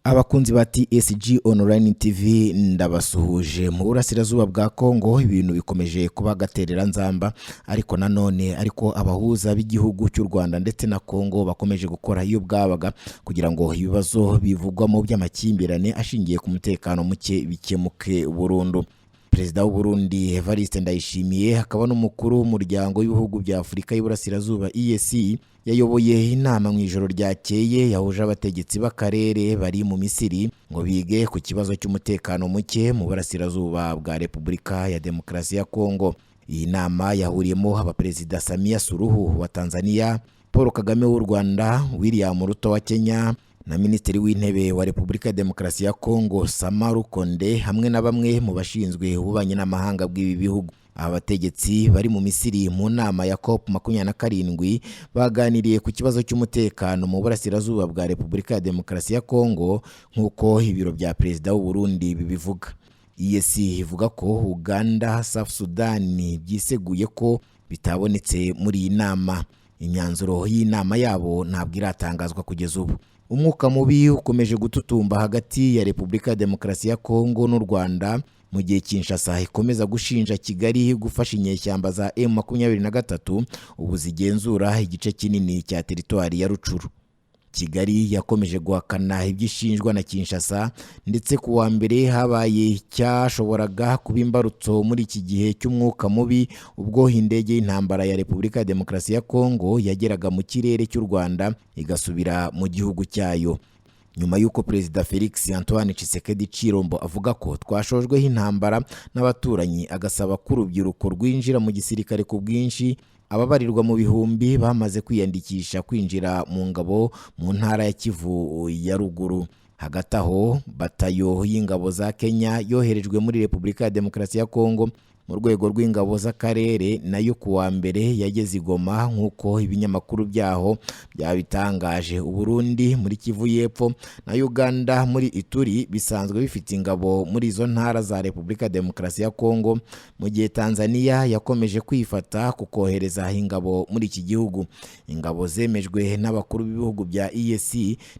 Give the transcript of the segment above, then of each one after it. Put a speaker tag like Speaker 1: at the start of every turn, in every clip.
Speaker 1: Abakunzi ba TSG Online TV, ndabasuhuje. Mu burasirazuba bwa Kongo ibintu bikomeje kuba agatereranzamba, ariko nanone ariko abahuza b'igihugu cy'u Rwanda ndetse na Kongo bakomeje gukora iyo bwabaga kugira ngo ibibazo bivugwamo by'amakimbirane ashingiye ku mutekano muke bikemuke burundu. Perezida w'u Burundi Evariste Ndayishimiye, akaba n'umukuru w'umuryango w'ibihugu bya Afurika y'Iburasirazuba EAC, yayoboye inama mu ijoro ryakeye yahuje abategetsi b'akarere bari mu Misiri ngo bige ku kibazo cy'umutekano muke mu burasirazuba bwa Repubulika ya Demokarasi ya Kongo. Iyi nama yahuriyemo abaperezida Samia Suluhu wa Tanzania, Paul Kagame w'u Rwanda, William Ruto wa Kenya na Minisitiri w'Intebe wa Repubulika ya Demokarasi ya Kongo Sama Lukonde, hamwe na bamwe mu bashinzwe ububanyi n'amahanga bw'ibi bihugu. Aba bategetsi bari mu Misiri mu nama ya COP 27 baganiriye ku kibazo cy'umutekano mu burasirazuba bwa Repubulika ya Demokarasi ya Kongo, nk'uko ibiro bya perezida w'u Burundi bibivuga. EAC ivuga ko Uganda, South Sudan byiseguye ko bitabonetse muri iyi nama. Imyanzuro y'inama yabo ntabwo iratangazwa kugeza ubu. Umwuka mubi ukomeje gututumba hagati ya Repubulika ya Demokarasi ya Kongo n'u Rwanda, mu gihe Kinshasa ikomeza gushinja Kigali gufasha inyeshyamba za M23 ubu zigenzura igice kinini cya teritwari ya Rutshuru. Kigali yakomeje guhakana ibyo ishinjwa na Kinshasa, ndetse ku wa mbere habaye icyashoboraga kuba imbarutso muri iki gihe cy'umwuka mubi, ubwo indege y'intambara ya Repubulika ya Demokarasi ya Kongo yageraga mu kirere cy'u Rwanda igasubira mu gihugu cyayo, nyuma y'uko Perezida Felix Antoine Tshisekedi Chilombo avuga ko twashojweho intambara n'abaturanyi, agasaba ko urubyiruko rwinjira mu gisirikare ku bwinshi. Ababarirwa mu bihumbi bamaze kwiyandikisha kwinjira mu ngabo mu ntara ya Kivu ya Ruguru. Hagati aho, batayo y'ingabo za Kenya yoherejwe muri Repubulika ya Demokarasi ya Kongo mu rwego rw'ingabo z'akarere nayo ku wa mbere yageze i Goma, nk'uko ibinyamakuru byaho byabitangaje. Uburundi muri Kivu y'Epfo na Uganda muri Ituri bisanzwe bifite ingabo muri izo ntara za Repubulika ya Demokarasi ya Kongo, mu gihe Tanzania yakomeje kwifata ku kohereza ingabo muri iki gihugu. Ingabo zemejwe n'abakuru b'ibihugu bya EAC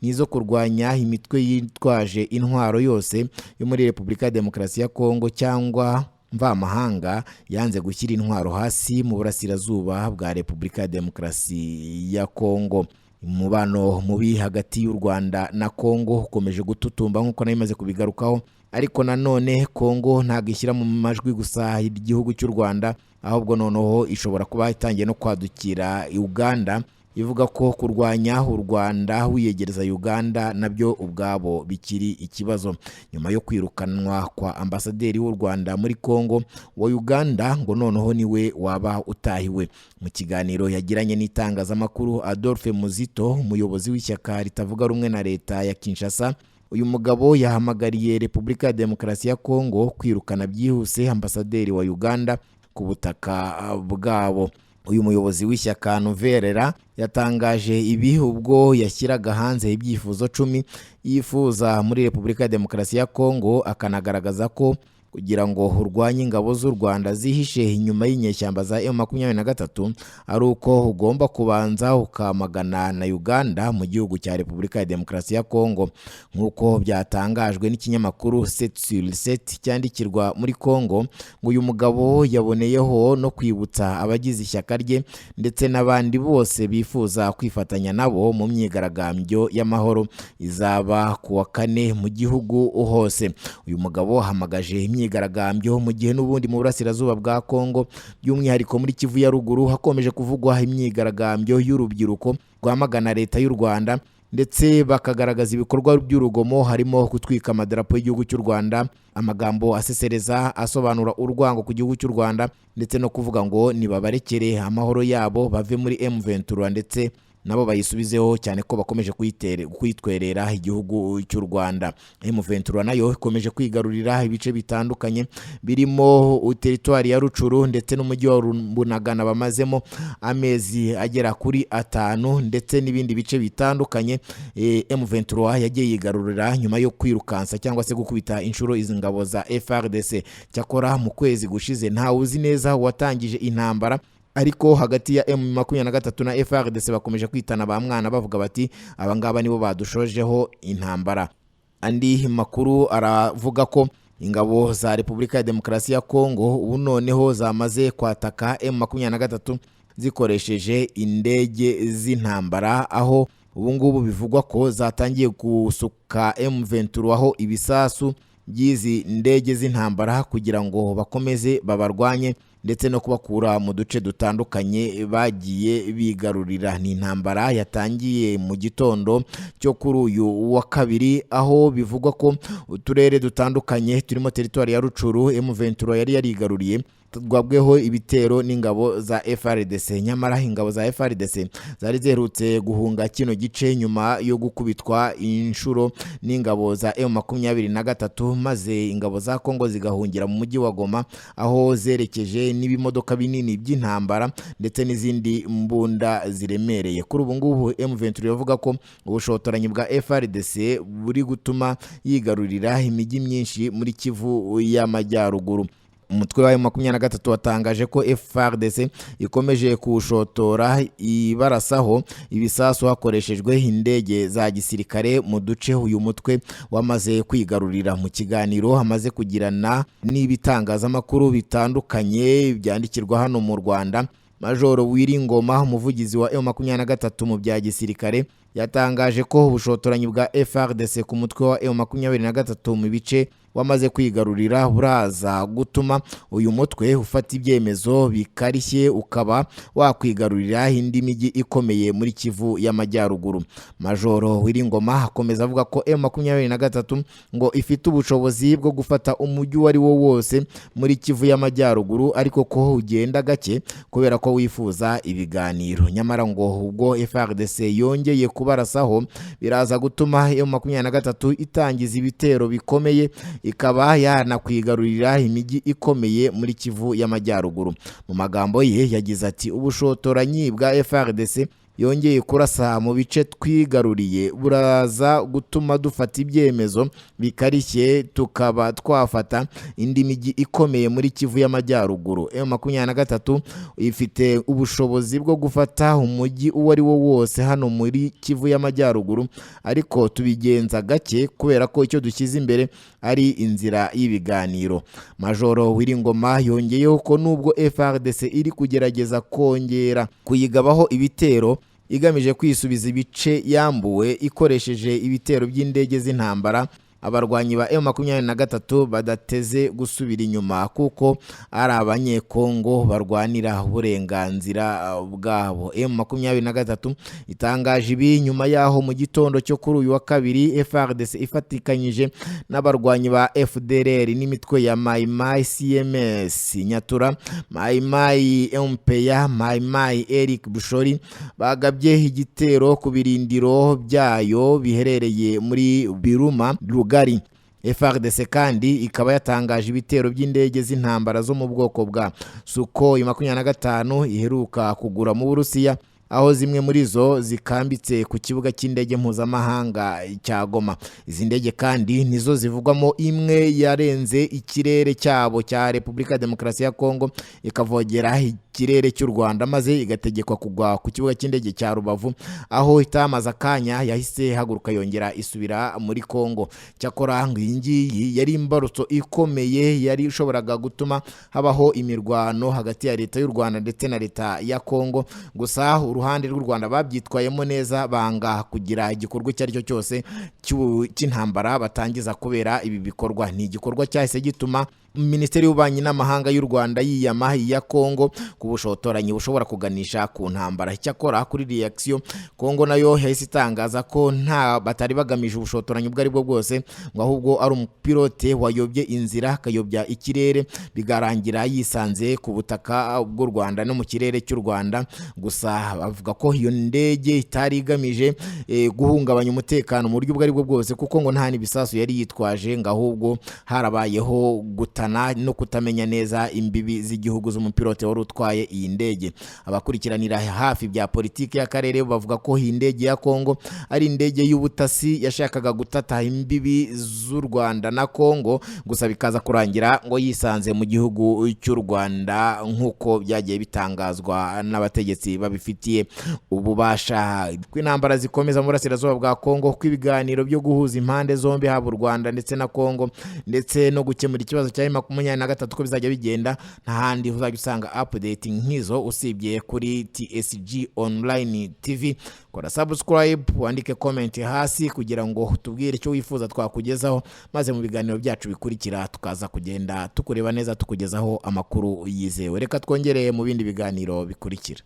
Speaker 1: ni izo kurwanya imitwe yitwaje intwaro yose yo muri Repubulika ya Demokarasi ya Kongo cyangwa mvamahanga yanze gushyira intwaro hasi mu burasirazuba bwa Repubulika ya Demokarasi ya Kongo. Umubano mubi hagati y'u Rwanda na Kongo ukomeje gututumba, nk'uko nabimaze kubigarukaho, ariko nanone Kongo ntabwo ishyira mu majwi gusa igihugu cy'u Rwanda, ahubwo noneho ishobora kuba itangiye no kwadukira Uganda, ivuga ko kurwanya u Rwanda wiyegereza Uganda nabyo ubwabo bikiri ikibazo. Nyuma yo kwirukanwa kwa ambasaderi w'u Rwanda muri Kongo, wa Uganda ngo noneho niwe waba utahiwe. Mu kiganiro yagiranye n'itangazamakuru, Adolphe Muzito, umuyobozi w'ishyaka ritavuga rumwe na leta ya Kinshasa, uyu mugabo yahamagariye Repubulika ya Demokarasi ya Kongo kwirukana byihuse ambasaderi wa Uganda ku butaka bwabo. Uyu muyobozi w'ishyaka Nouvelle yatangaje ibi ubwo yashyiraga hanze ibyifuzo 10 yifuza muri Repubulika ya Demokarasi ya Kongo, akanagaragaza ko kugira ngo urwanye ingabo z'u Rwanda zihishe inyuma y'inyeshyamba za M23 ari uko ugomba kubanza ukamagana na Uganda mu gihugu cya Repubulika ya Demokarasi ya Kongo. Nk'uko byatangajwe n'ikinyamakuru 7 sur 7 cyandikirwa muri Kongo, ngo uyu mugabo yaboneyeho no kwibutsa abagize ishyaka rye ndetse n'abandi bose bifuza kwifatanya nabo mu myigaragambyo y'amahoro izaba ku wa kane mu gihugu hose. Uyu mugabo ahamagaje imyigaragambyo mu gihe n'ubundi mu burasirazuba bwa Kongo, by'umwihariko muri Kivu ya Ruguru, hakomeje kuvugwa imyigaragambyo y'urubyiruko rwamagana leta y'u Rwanda, ndetse bakagaragaza ibikorwa by'urugomo, harimo gutwika amadarapo y'igihugu cy'u Rwanda, amagambo asesereza asobanura urwango ku gihugu cy'u Rwanda, ndetse no kuvuga ngo nibabarekere amahoro yabo bave muri M23 ndetse nabo bayisubizeho, cyane ko bakomeje kuyitwerera igihugu cy'u Rwanda. M23 nayo ikomeje kwigarurira ibice bitandukanye birimo teritwari ya Rutshuru ndetse n'umujyi wa Bunagana bamazemo amezi agera kuri 5, ndetse n'ibindi bice bitandukanye M23 yagiye yigarurira nyuma yo kwirukansa cyangwa se gukubita inshuro izi ngabo za FARDC. Cyakora mu kwezi gushize ntawe uzi neza uwatangije intambara, ariko hagati ya M23 na FARDC bakomeje kwitana ba mwana, bavuga bati abangaba nibo badushojeho intambara. Andi makuru aravuga ko ingabo za Repubulika ya Demokarasi ya Kongo ubu noneho zamaze kwataka M23 zikoresheje indege z'intambara, aho ubu ngubu bivugwa ko zatangiye gusuka M23 aho ibisasu by'izi ndege z'intambara kugira ngo bakomeze babarwanye ndetse no kubakura mu duce dutandukanye bagiye bigarurira. Ni intambara yatangiye mu gitondo cyo kuri uyu wa kabiri, aho bivugwa ko uturere dutandukanye turimo teritwari ya Rucuru M23 yari yarigaruriye twagabweho ibitero n'ingabo za FARDC. Nyamara ingabo za FARDC zari ziherutse guhunga kino gice nyuma yo gukubitwa inshuro n'ingabo za M23, maze ingabo za Kongo zigahungira mu mujyi wa Goma, aho zerekeje n'ibimodoka binini by'intambara ndetse n'izindi mbunda ziremereye. Kuri ubu ngubu M23 yavuga ko ubushotoranyi bwa FARDC buri gutuma yigarurira imijyi myinshi muri Kivu y'Amajyaruguru. Umutwe wa M23 watangaje ko FARDC ikomeje kuwushotora ibarasaho ibisasu hakoreshejwe indege za gisirikare mu duce uyu mutwe wamaze kwigarurira. Mu kiganiro hamaze kugirana n'ibitangazamakuru bitandukanye byandikirwa hano mu Rwanda, Majoro Wiringoma, umuvugizi wa M23 mu bya gisirikare, yatangaje ko ubushotoranyi bwa FARDC ku mutwe wa M23 mu bice wamaze kwigarurira buraza gutuma uyu mutwe ufata ibyemezo bikarishye ukaba wakwigarurira indi mijyi ikomeye muri Kivu y'Amajyaruguru. Majoro Wiringoma akomeza avuga ko M23 ngo ifite ubushobozi bwo gufata umujyi uwo ari wo wose muri Kivu y'Amajyaruguru, ariko ko ugenda gake kubera ko wifuza ibiganiro. Nyamara ngo ubwo FARDC yongeye kubarasaho biraza gutuma M23 itangiza ibitero bikomeye, ikaba yanakwigarurira imijyi ikomeye muri Kivu y'Amajyaruguru. Mu magambo ye yagize ati: ubushotoranyi bwa FARDC yongeye kurasa mu bice twigaruriye buraza gutuma dufata ibyemezo bikarishye, tukaba twafata indi mijyi ikomeye muri Kivu y'Amajyaruguru. M23 ifite ubushobozi bwo gufata umujyi uwo ari wo wose hano muri Kivu y'Amajyaruguru, ariko tubigenza gake kubera ko icyo dushyize imbere ari inzira y'ibiganiro. Majoro Wiringoma yongeyeho ko nubwo FARDC iri kugerageza kongera kuyigabaho ibitero igamije kwisubiza ibice yambuwe ikoresheje ibitero by'indege z'intambara, abarwanyi ba M23 badateze gusubira inyuma kuko ari abanyekongo barwanira uburenganzira bwabo. M23 itangaje ibi nyuma yaho mu gitondo cyo kuri uyu wa kabiri FARDC ifatikanyije n'abarwanyi ba FDLR n'imitwe ya Mai Mai CMS Nyatura, Mai Mai MPA, Mai Mai Eric Bushori bagabye igitero ku birindiro byayo biherereye muri Biruma Rugari. FARDC kandi ikaba yatangaje ibitero by'indege z'intambara zo mu bwoko bwa Sukhoi 25 iheruka kugura mu Burusiya, aho zimwe muri zo zikambitse ku kibuga cy'indege mpuzamahanga cya Goma. Izi ndege kandi nizo zivugwamo imwe yarenze ikirere cyabo cya Repubulika ya Demokarasi ya Kongo ikavogera ikirere cy'u Rwanda, maze igategekwa kugwa ku kibuga cy'indege cya Rubavu, aho itamaze akanya yahise ihaguruka yongera isubira muri Kongo. Cyakora ngo iyi ngiyi yari imbarutso ikomeye yari ishoboraga gutuma habaho imirwano hagati ya leta y'u Rwanda ndetse na leta ya Kongo. Gusa uruhande rw'u Rwanda babyitwayemo neza, banga kugira igikorwa icyo ari cyo cyose cy'intambara batangiza kubera ibi bikorwa. Ni igikorwa cyahise gituma Minisiteri y'Ububanyi n'Amahanga y'u Rwanda yiyama iya Kongo ku bushotoranyi bushobora kuganisha ku ntambara. Icyakora kuri reaction, Kongo nayo yahise itangaza ko nta batari bagamije ubushotoranyi ubwo ari bwo bwose, ngo ahubwo ari umupilote wayobye inzira akayobya ikirere bigarangira yisanze ku butaka bw'u Rwanda no mu kirere cy'u Rwanda. Gusa bavuga ko iyo ndege itari igamije guhungabanya umutekano mu buryo ubwo ari bwo bwose, kuko ngo nta n'ibisasu yari yitwaje, ngo ahubwo harabayeho gutana no kutamenya neza imbibi z'igihugu z'umupilote wari utwaye iyi ndege. Abakurikiranira hafi bya politiki y'akarere bavuga ko iyi ndege ya Kongo ari indege y'ubutasi yashakaga gutata imbibi z'u Rwanda na Kongo, gusa bikaza kurangira ngo yisanze mu gihugu cy'u Rwanda, nk'uko byagiye bitangazwa n'abategetsi babifitiye ifitiye ububasha. Ko intambara zikomeza mu burasirazuba bwa Kongo, ko ibiganiro byo guhuza impande zombi, haba u Rwanda ndetse na Kongo, ndetse no gukemura ikibazo cya M23, ko bizajya bigenda, nta handi uzajya usanga update nk'izo usibye kuri TSG Online TV. Kora subscribe, wandike comment hasi kugira ngo tubwire icyo wifuza twakugezaho, maze mu biganiro byacu bikurikira tukaza kugenda tukureba neza, tukugezaho amakuru yizewe. Reka twongere mu bindi biganiro bikurikira.